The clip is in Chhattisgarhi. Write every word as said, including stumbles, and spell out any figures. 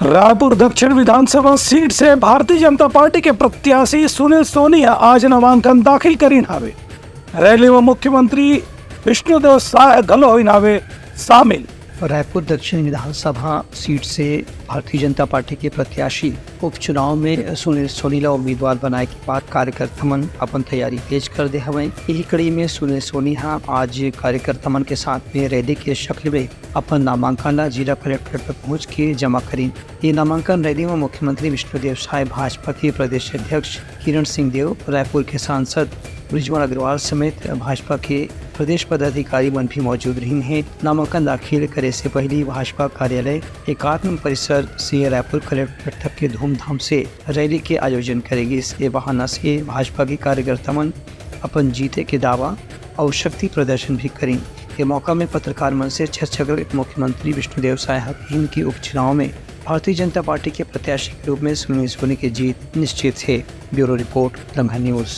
रायपुर दक्षिण विधानसभा सीट से भारतीय जनता पार्टी के प्रत्याशी सुनील सोनी ह आज नामांकन दाखिल करीन हावे। रैली म मुख्यमंत्री विष्णुदेव साय घलो होइन हावे शामिल। रायपुर दक्षिण विधानसभा सीट से भारतीय जनता पार्टी के प्रत्याशी उपचुनाव में सुनील सोनी ला उम्मीदवार बनाए के बाद कार्यकर्ता मन अपन तैयारी तेज कर दे हवय। यही कड़ी में सुनील सोनी हा आज कार्यकर्ता मन के साथ में रैली के शक्ल में अपन नामांकन ला जिला कलेक्टर तक पहुंच के जमा करीन। ये नामांकन रैली में मुख्यमंत्री विष्णुदेव साय, भाजपा के प्रदेश अध्यक्ष किरण सिंह देव, रायपुर के सांसद बृजमोहन अग्रवाल समेत भाजपा के प्रदेश पदाधिकारी मन भी मौजूद रहिन हे। नामांकन दाखिल करे से पहली भाजपा कार्यालय एकात्म परिसर से रायपुर कलेक्टर तक के धूमधाम से रैली के आयोजन करे गिस। ये बहाना से भाजपा के कार्यकर्ता मन अपन जीते के दावा अउ शक्ति प्रदर्शन भी करीन। ये मौका में पत्रकार मन से चर्चा करत मुख्यमंत्री विष्णुदेव साय ह कहिन कि उपचुनाव में भारतीय जनता पार्टी के प्रत्याशी के रूप में सुनील सोनी के जीत निश्चित हे। ब्यूरो रिपोर्ट, दंगल न्यूज।